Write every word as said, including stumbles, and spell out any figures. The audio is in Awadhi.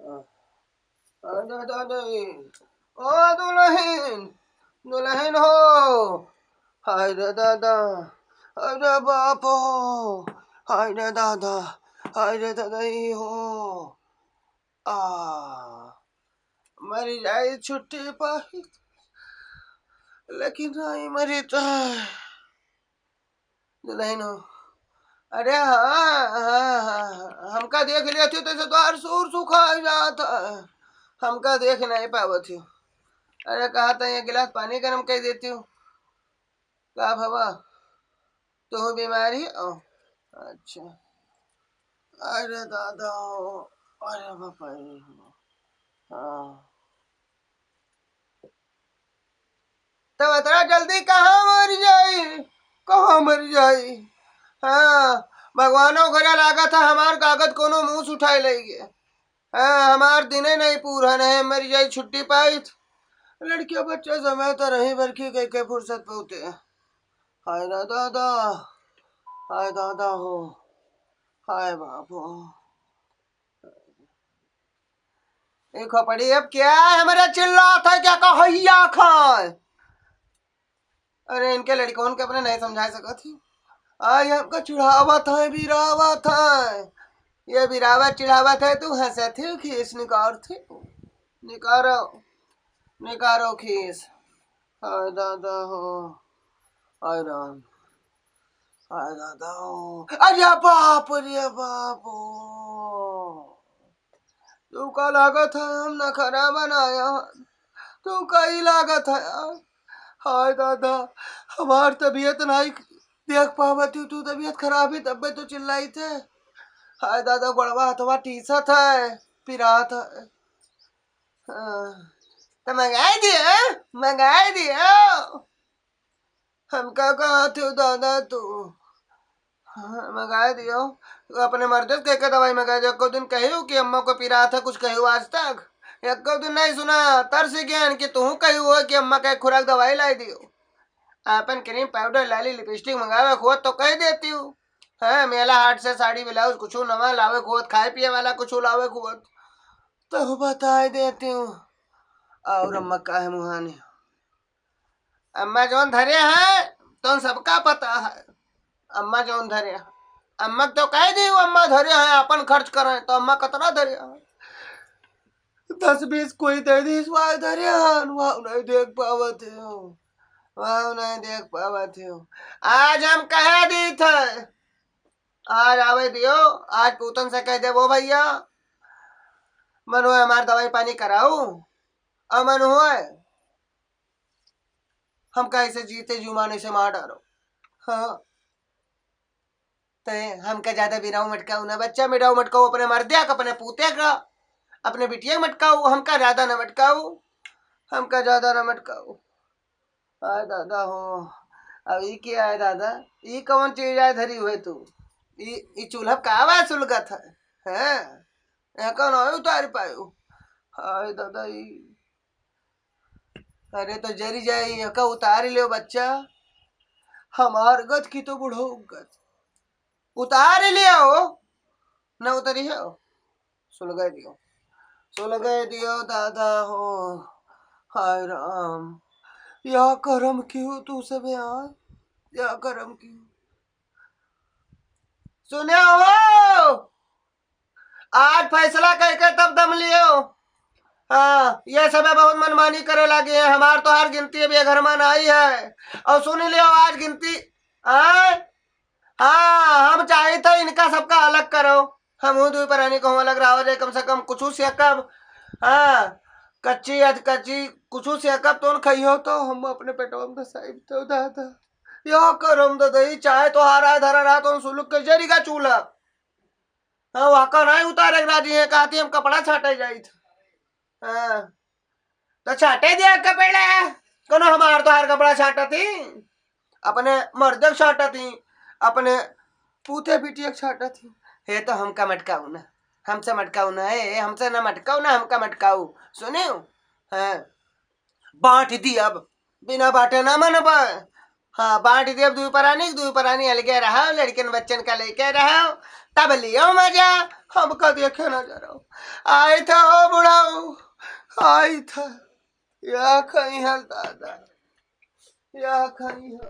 अरे दादा, ओ दुलहिन, दुलहिन हो, हाय रे दादा, अरे बाप हो, हाय रे दादा, हाय रे दादा, ई हो, आ, मरि जाई छुट्टी पाई, लेकिन नाहीं मरी तो। दुलहिन हो, अरे हाँ, हाँ, हाँ, हाँ, हमका देख लेती तो से तोहार सूर सुखा जात है, हमका देख नाहीं पावत हो। अरे कहा था, एक गिलास पानी गरम कर देती हो। का भवा, तू बीमारी हो? अच्छा। अरे दादा, अरे बापा रे। हाँ। तब इतना जल्दी कहाँ मर जाई, कहाँ मर जाई? हाँ, भगवानो करे लागत है हमार कागज कोनो मुँह से उठाए लेगे। हाँ, हमार दिने नहीं पूरन है, मर जाई छुट्टी पाइत। लड़किया बच्चा समय तो रही बरखी कह के फुर्सत पौते। हाय रे दादा, हाय दादा हो, हाय बाप हो। ए खोपड़ी, अब क्या है, हमारा चिल्लात है क्या, कहैया खाए? अरे इनके लड़कवन के अपने नहीं समझा सकत ही। आई हमका चिढ़ावत है, बिरावत है। ये बिरावत चिढ़ावत है, तू हंसत ही, खीस निकारत ही। निकारो, निकारो खीस। हाय दादा हो, हाय राम, हाय दादा हो। अरे बाप रे बाप हो। तू का लागत है हम नखरा बनाया? तू का ही लागत है? हाय दादा, हमार तबीयत नाई देख पावत हूँ, तू तबीयत खराब है तब्बे तो चिल्लाई थे। हाय दादा, गोड़वा हथवा टीसत है, पिरात है। हाँ, तो मंगाई दियो, मंगाई दियो। हमका कहा थे दादा तू? हाँ, मंगाई दियो। अपने मर्दे से कह के दवाई मंगाई दियो। एको दिन कहियो कि अम्मा को पिरात है, कुछ कहियो आज तक? एको दिन नहीं सुना। तरस गया कि तू कहियो हो कि अम्मा का एक खुराक दवाई लाई दियो। आपन क्रीम पाउडर लाली लिपस्टिक मंगावे को होत तो कह देती हूँ। हाँ, मेला हाट से साड़ी ब्लाउज कुछ नवा लावे को होत, खाए पिए वाला कुछ लावे को होत तो बताई देती हूँ। और अम्मा काहे मुहानी? अम्मा जौन धरे हैं, तौन सबका पता है। अम्मा जौन धरे हैं, अम्मा तो कह दी, अम्मा धरे हैं, अपन खर्च करें, तो अम्मा कतरा धरे हैं? दस बीस कोई दे दी, वाह धरे हैं, वाह नहीं देख पावत हो, वाह नहीं देख पावत हो। आज हम कह दी थे, आज आवे दियो, आज पूतन से कह दे, वो भैया, मनो हमार दवाई पानी कराऊ, और मनो है, हमका ऐसे जीते जुमान ऐसे मार डारो। हाँ, ते हमका ज्यादा बिनाऊ मटकाऊ ना, बच्चा बिनाऊ मटकाऊ, अपने मर्दिया का, अपने पूते का, अपने बिटिया मटकाऊ, हमका ज्यादा ना मटकाऊ, हमका ज्यादा ना मटकाऊ। हाय दादा हो, अब ई क्या है दादा? ई कौन चीज आय धरी हुए तू? ई, ई चूल्हा का आवाज सुलगत है? हैं? यहाँ कौन है उतार पायो? हाय दादा ई। अरे तो जरी जाए, यहाँ का उतार लियो बच्चा। हमार गत की तो बुढ़ऊ गत। उतार लियो, न उतरी हो। सुलगाई दियो, सुलगाई दियो दादा हो। हाय राम, या करम क्यों तू सबे आय? या करम क्यों? सुने हो, आज फैसला करके तब दम लियो। हाँ, ये सबे बहुत मनमानी करे लगे हैं। हमार तो हर गिनती अब ये घर में आई है। और सुन लियो, आज गिनती, आय? हाँ, हम चाहित है इनका सबका अलग करो। हमहू दुई परानी कहूँ अलग रहो जाए, कम से कम कुछ सेकब। हाँ, कच्ची अध कच्ची कुछ सेकब तो न खइहो तो हम अपने पेटवा में धसाइब तो दादा। यो करम दादा, ई चाहे तो हारा धरा रहा तो सुलुक के जरी का चूल्हा। हाँ, वहाँ का नहीं उतारे के राजी है, कहती हम कपड़ा छाटे जाइत। हाँ। तो छाटे दिया कपड़ा, कोनो हमार तोहार कपड़ा छाटत ही, अपने मर्दे के छाटत ही, अपने पूते बिटिया के छाटत ही। हे तो हमका मटकाऊ ना, हमसे मटकाऊ ना, हे, हे, हमसे ना मटकाऊ ना, हमका मटकाऊ। सुनियो? हाँ। बाँट दियब, बिना बाँटे ना मनबे। हाँ, बाँट देब दुइ परानी, दुइ परानी अलगे रहो, लड़कन बच्चन का लेके रहो, तब लियो मजा, हमका देखे ना जा रहो। आई था हो बुढ़ऊ, आई था। या खई है दादा, या खई है।